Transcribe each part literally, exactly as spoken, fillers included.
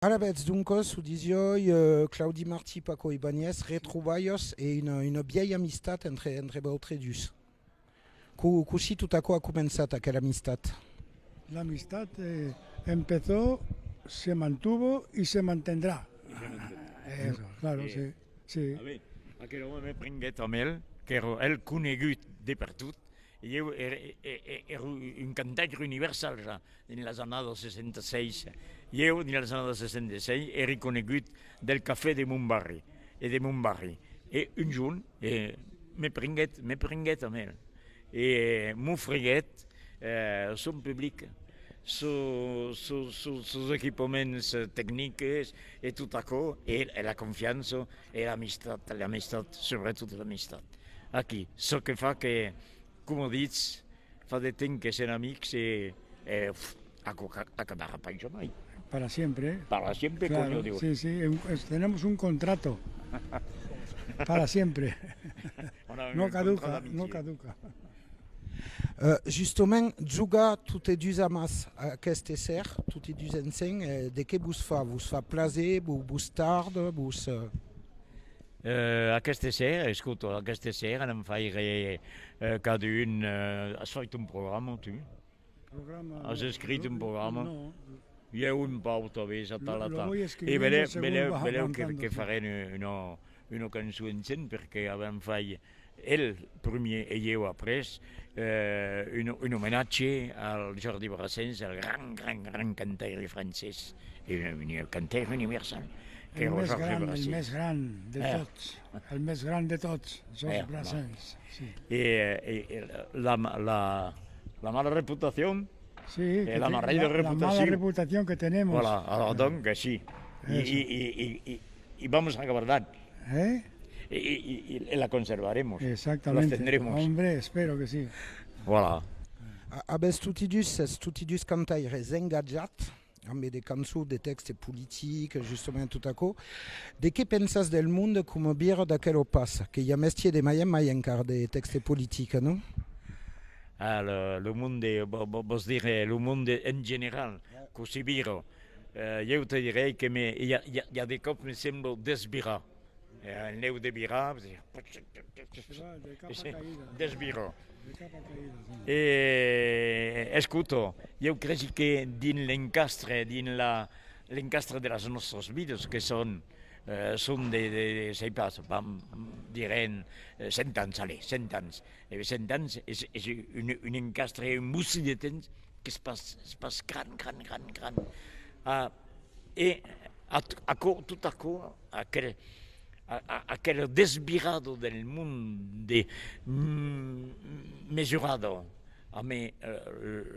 Alavetz, doncas, o disiái, eh, Claudi Martí, Paco Ibáñez, retrobalhas e una, una vièlha amistat entre, entre vautres dus. Co-, cossí tot aquò a començat, aquela amistat? La amistad, eh, empezó, se mantuvo y se mantendrá. Y se mantendrá. Eso, claro, sí, sí. A ver, aquel òme me prenguèt amb el, qu'èra el conegut de pertot, e ieu èri, e, e, èri un cantaire universal ja, dins las annadas seissanta-sièis. Ieu, dins las annadas seissanta-sièis, èri conegut del cafè de mon barri, e de mon barri. E un jorn, eh, me prenguèt, me prenguèt amb el. E, eh, m'ofriguèt, eh, son public, so-, so-, so-, sos equipaments, eh, tecnics e tot aquò, e, e la confiança e l'amistat, l'amistat, subretot l'amistat. Aquí, çò que fa que, coma ditz, fa de temps que sèm amics e, e, pf, aquò ca-, acabarà pas jamai. Para siempre. Para siempre, claro, coño, digo. Sí, sí, un, es-, tenemos un contrato. Para siempre. On a un contrat d'amitié. No caduca, no caduca. Eh, justament, jogar totes dus amassa aqueste ser, totes dus ensems, eh, de qué vos fa? Vos fa plaser? Vos, vos tarda? Vos, eh... Eh, aqueste ser, escota, aqueste ser, anam faire, eh, cadun, eh, as fait un programa, tu? Programa, as escrit un programa? Non. Ieu un pauc, tanben, atal, atal. E belèu, belèu, belèu que, que farem una, una cançon ensems, perque avèm fait el premier e ieu après, eh, un, un omenatge al Jordi Brassens, al grand, grand, grand cantaire francés, e un, un cantaire universal, qu'èra Jordi Brassens. El més gran de tots, el més gran de tots, Georges Brassens, sí. E, e, e la, la, la mala reputacion, sí, e la mala reputacion que tenemos. Voilà, alors donc, sí. Eso. Y, y, y, y, y vamos a guardar. ¿Eh? Y, y, y, y la conservaremos. Exactamente. La tendremos. Hombre, espero que sí. Voilà. A-, avètz toti dus, sètz toti dus cantaires engatjats, ambe de cançons, de tèxtes politics, justament tot aquò. De qué pensatz del monde coma vira d'aquela passa? Que i a mestièr de mai en mai encara de tèxtes politics, non? Ah, lo, lo monde, vo-, vo-, vos dire, lo monde en general, cossí vira. Eh, ieu te dirai que me, i a, i a, i a de còps me sembla desvirar. Eh, en lèu de virar, desvirar. De cap a caïda. De cap a caïda, sí. E, escota, ieu cresi que dins l'encastre, dins la, l'encastre de las nòstras vidas, que son, eh, son de, de, de, sai pas, vam, direm, eh, cent ans, allez, cent ans. E cent ans es, es un, un encastre, un bocin de temps qu'es pas, es pas gran, gran, gran, gran. Ah, e a-, aquò, tot aquò, aquel, a, a, aquela desvirada del monde, mm, mesurada amb, eh,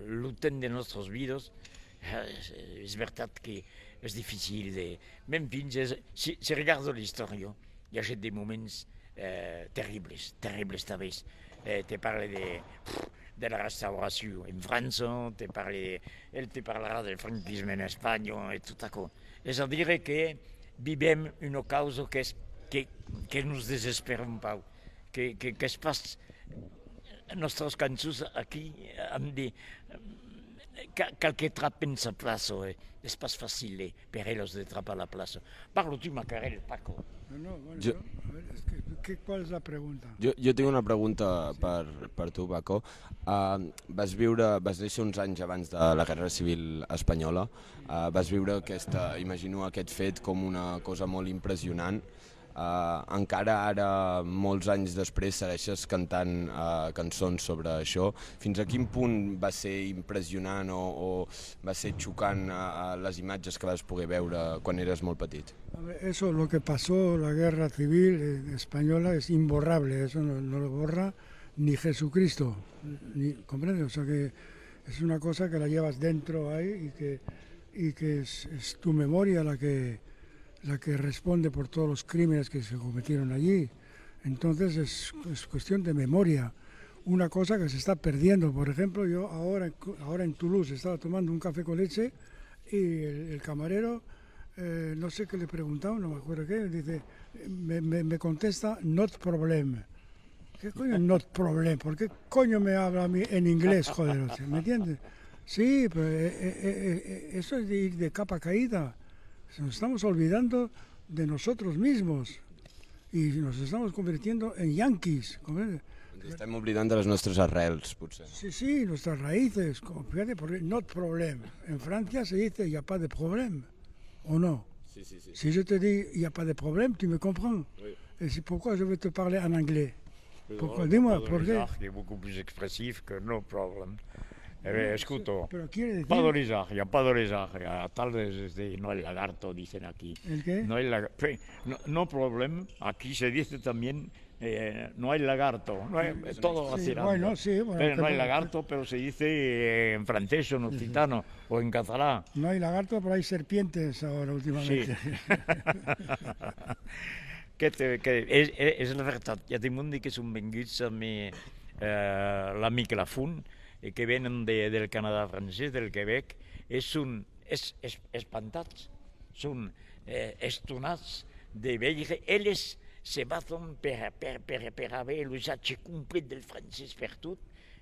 lo temps de nòstras vidas, eh, es, es vertat que es dificil de, mèm fins, es, si, si regarda l'istòria, i a de moments, eh, terribles, terribles tanben. Eh, te parle de, de la Restauracion en França, te parle de, el te parlarà del franquisme en Espanha e tot aquò. Es a dire que vivèm una causa qu'es, que, que nos desespèra un pauc, que, que, qu'es pas nòstras cançons aquí, amb de, ca-, qualque trap en sa plaça, eh, es pas facil, eh, per elas de trapar la plaça. Parla tu, macarèl, Paco. Non, non, bueno, jo, jo, a veure, es que, que, qual és la pregunta? Jo, jo tinc una pregunta per, per tu, Paco. Ah, vas viure, vas néixer uns anys abans de la Guerra Civil Espanyola. Ah, vas viure aquesta, imagino aquest fet com una cosa molt impressionant. Ah, encara ara, molts anys després, segueixes cantant, ah, cançons sobre això. Fins a quin punt va ser impressionant o, o va ser xocant, ah, ah, les imatges que vas poder veure quan eres molt petit? A ver, eso, lo que pasó, la guerra civil, eh, española, es imborrable, eso no, no lo borra ni Jesucristo, ni, ¿comprendes? O sea que es una cosa que la llevas dentro ahí y que, y que es, es tu memoria la que, la que responde por todos los crímenes que se cometieron allí. Entonces es, es cuestión de memoria. Una cosa que se está perdiendo. Por ejemplo, yo ahora, ahora en Toulouse estaba tomando un café con leche y el, el camarero, eh, no sé qué le preguntaba, no me acuerdo qué, dice, me, me, me contesta, "Not problem". ¿Qué coño, not problem? ¿Por qué coño me habla a mí en inglés, joder? O sea, ¿me entiendes? Sí, pero, eh, eh, eh, eh, eso es de ir de capa caída. Nos estamos olvidando de nosotros mismos y nos estamos convirtiendo en yanquis, ¿comprendes? Ens estem oblidant de les nostres arrels, potser. Sí, sí, nuestras raíces. Como, fíjate, porque not problème. En Francia se dice il n'y a pas de problème, ¿o no? Sí, sí, sí. Si je te dis il n'y a pas de problème, tu me comprends. Oui. Et c'est pourquoi je vais te parler en anglais. Pourquoi? Dis-moi, ¿por qué? Qui est beaucoup plus expressif que no problem. Eh ben, escuto. Pero quiere decir... Pas de lézard, il n'y a pas de lézard. À Tales, c'est no hay lagarto, dicen aquí. ¿El qué? No hay lagarto. No, no problem, aquí se dice también eh, no hay lagarto, no hay, todo Sí, vacilando. Bueno, sí, bueno, Pero no hay que- lagarto, pero se dice eh, en francés o en occitano o en català. No hay lagarto, pero hay serpientes ahora últimamente. Que, te, que és, és la veritat, hi ha de monde que son venguts amb eh, l'amic Lafont e que venen de, del Canadà francés, del Quebec, e son es, es, espantats, son eh, estonats de veire, eles se baton per, per, per, per aver l'usatge complet del francés pertot,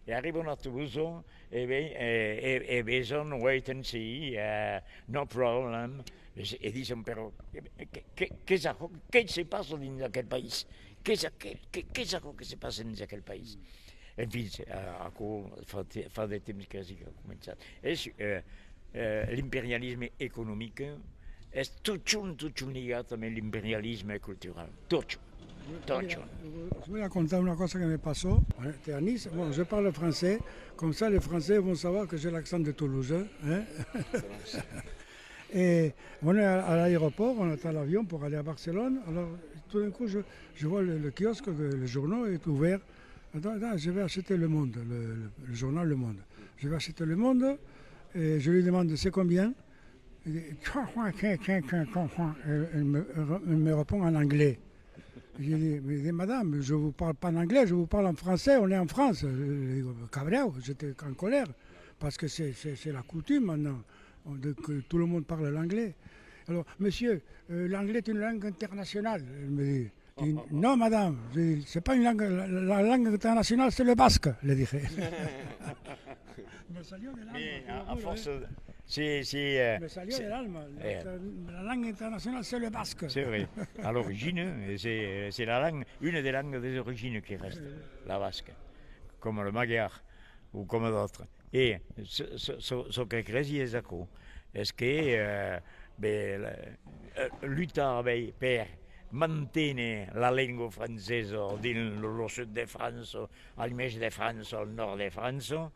e arriban a Tolosa e, ve, e, e, e veson wait and see, eh, no problem, e, e dison però que, que, qu'es aquò, que se passa dins aquel país? Qu'es aquel, que, qu'es aquò que se passa dins aquel país? Enfin, eh, aquò fa, fa de temps que sí que a començat. Es eh, eh, l'imperialisme economic es totjorn, totjorn ligat amb l'imperialisme cultural. Totjorn, totjorn. Os voy a contar una cosa que me pasó. J'étais à Nice. Bon, je parle français. Comme ça, les Français vont savoir que j'ai l'accent de Toulouse. Hein. Et on est à, à l'aéroport, on attend l'avion pour aller à Barcelone. Alors, tout d'un coup, je, je vois le, le kiosque, le, le journal est ouvert. Attends, attends, je vais acheter Le Monde, le, le- le journal Le Monde. Je vais acheter Le Monde et je lui demande c'est combien. Il dit, et il me, il me répond en anglais. Je dis, mais madame, je vous parle pas en anglais, je vous parle en français, on est en France. Je dis, cabreu, j'étais en colère, parce que c'est, c'est, c'est la coutume maintenant, on- de- que tout le monde parle l'anglais. Alors, monsieur, euh, l'anglais est une langue internationale, elle me dit. Je dis, non, madame, je dis, c'est pas une langue, la, la- la langue internationale, c'est le basque, le dije. Me salió del alma, Mais te lo à, à juro, force, eh. si, si, eh, Me salió si- del alma. La, eh. La, la langue internationale, c'est le basque. C'est vrai. À l'origine, c'est c'est la langue, une des langues des origines qui reste, la basque, comme le magyar ou comme d'autres. E ce, ce, ce, ce que cresi es aquò, es que eh, ben, la- eh, lutar ben, per manténer la lenga francesa dins lo, lo sud de França, al mièg de França, al nòrd de França,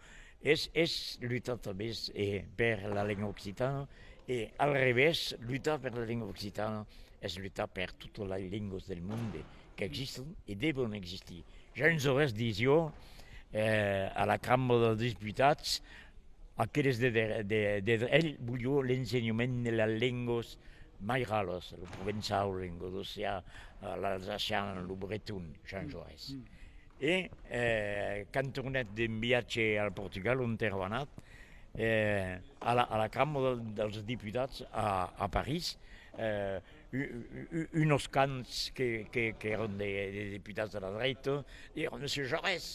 es, es lutar tanben eh, per la lenga occitana, e al revés, lutar per la lenga occitana es lutar per totas las lengas del monde qu'existon e devon existir. Jean Jaurès disiá eh, a la Cambra dels Deputats, aqueles de, de, de, de drech voliá l'ensenhament de las lengas mairalas, lo provençau, lo lengadocian, eh, l'alsacian, lo breton, Jean Jaurès. E eh, quand tornèt d'un viatge al Portugal, ont èra anat, eh, a, la, a la Cambra dels Deputats a, a París, eh, u- u- unos quants que, que, que èran de, de deputats de la dreta, diguèron: Monsieur Jaurès,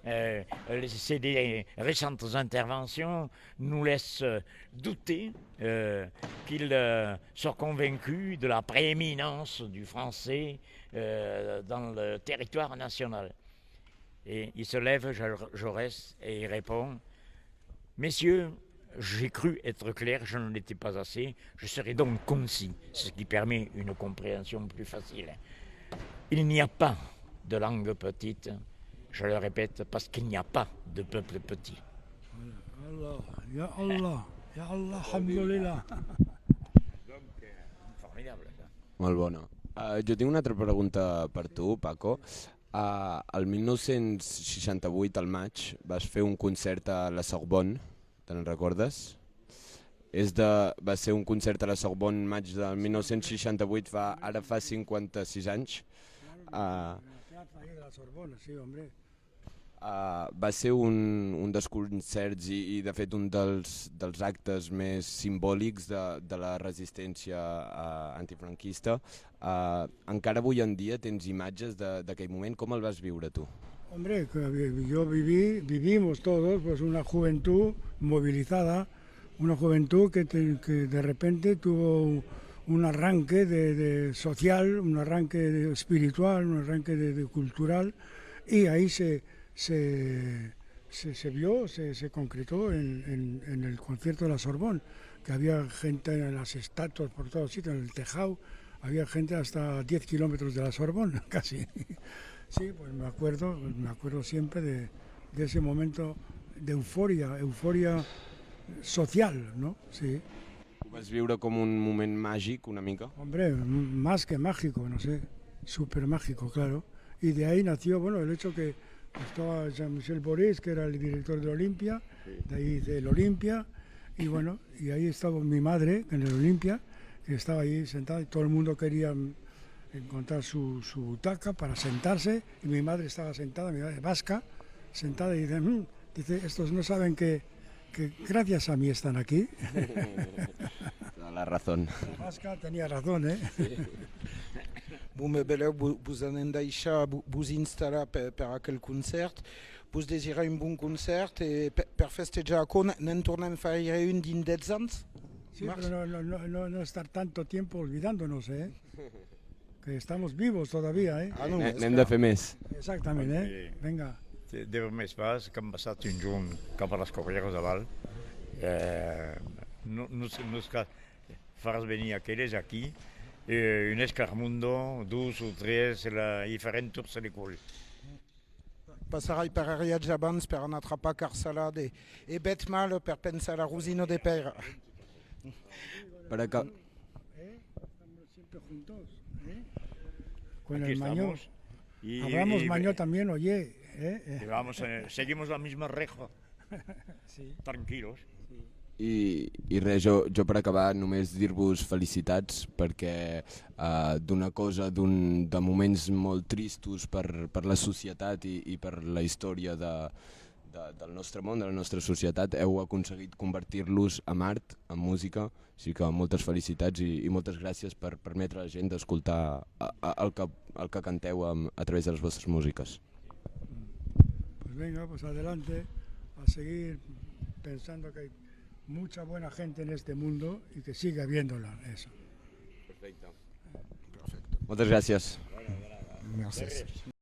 eh, les, ces des récentes interventions nous laissent douter euh, qu'ils euh, soient convaincus de la prééminence du français euh, dans le territoire national. Et il se lève, Jaurès, et il répond: Messieurs, j'ai cru être clair, je ne l'étais pas assez, je serai donc concis, ce qui permet une compréhension plus facile. Il n'y a pas de langue petite, je le répète, parce qu'il n'y a pas de peuple petit. Allah, ya Allah, ya Allah, alhamdulillah. Formidable, ça. Molt bona. Uh, jo tinc una altra pregunta per tu, Paco. Uh, el mil nou-cents seixanta-vuit, al maig, vas fer un concert a la Sorbonne, te'n recordes? És de, va ser un concert a la Sorbonne, maig del mil nou-cents seixanta-vuit, fa, ara fa cinquanta-sis anys. Uh, La Sorbona, sí, hombre. Uh, va ser un, un dels concerts i, i de fet un dels, dels actes més simbòlics de, de la resistència uh, antifranquista. Uh, encara avui en dia tens imatges de- d'aquell moment. Com el vas viure tu? Hombre, que vi- yo viví, vivimos todos, pues, una juventud movilizada Una juventud que, te- que de repente tuvo un arranque de, de social, un arranque de- espiritual, un arranque de, de cultural, y ahí se, se, se, se vio, se, se concretó en, en- en el concierto de la Sorbonne, que había gente en las estatuas por todos sitios, en el tejado, había gente hasta diez kilómetros de la Sorbonne, casi. Sí, pues me acuerdo, me acuerdo siempre de, de ese momento de euforia, euforia social, ¿no? Sí. Ho vas viure com un moment màgic, una mica? Hombre, m- más que mágico, no sé, súper mágico, claro. Y de ahí nació, bueno, el hecho que estaba Jean-Michel Boris, que era el director de Olimpia, de ahí de l'Olimpia, y bueno, y ahí estaba mi madre en el Olimpia, que estaba ahí sentada y todo el mundo quería encontrar su, su butaca para sentarse, y mi madre estaba sentada, mi madre vasca, sentada y dice, "Mm", dice, "estos no saben que, que gracias a mí están aquí". Toda la razón. La vasca tenía razón, ¿eh? Bon, me belèu, vo- vos anem daishar vo- vos installar per, per aquel concèrt. Vos desirai un bon concèrt e per, per festejar aquò, n- ne'n tornem faire un dins dètz ans? Sí, Març? Pero no, no, no, no, no estar tanto tiempo olvidándonos, ¿eh? Que estamos vivos todavía, ¿eh? Ah, non, N'hem de fer més. Exactament, ¿eh? Venga. De, de mes pas, qu'an passat un jorn cap a las Corrièras aval. Eh, no, nos, nos ca- faràs venir aqueles aquí, eh, un escarmundo, dos o tres, la, i farem torça l'ecòl. Passarai per Ariatge abans per anar trapar Carsalada e, e Bèth Mal per pensar la rosina de Pèira. Per aca- Siempre juntos, ¿eh? Con Aquí el mañó. Estamos. Y, Hablamos y- mañó también, oye, ¿eh? Y vamos, eh, seguimos la misma reja. Sí. Tranquilos. I, i res, jo, jo per acabar només dir-vos felicitats perquè eh, d'una cosa, d'un, de moments molt tristos per, per la societat i, i per la història de, de, del nostre món, de la nostra societat, heu aconseguit convertir-los en art, en música, així que moltes felicitats i, i moltes gràcies per permetre a la gent d'escoltar a, a, el, que, el que canteu a, a través de les vostres músiques. Pues venga, pues adelante, a seguir pensando que hay mucha buena gente en este mundo y que sigue habiéndola, eso. Perfecte. Perfecte. Moltes gràcies. Merci.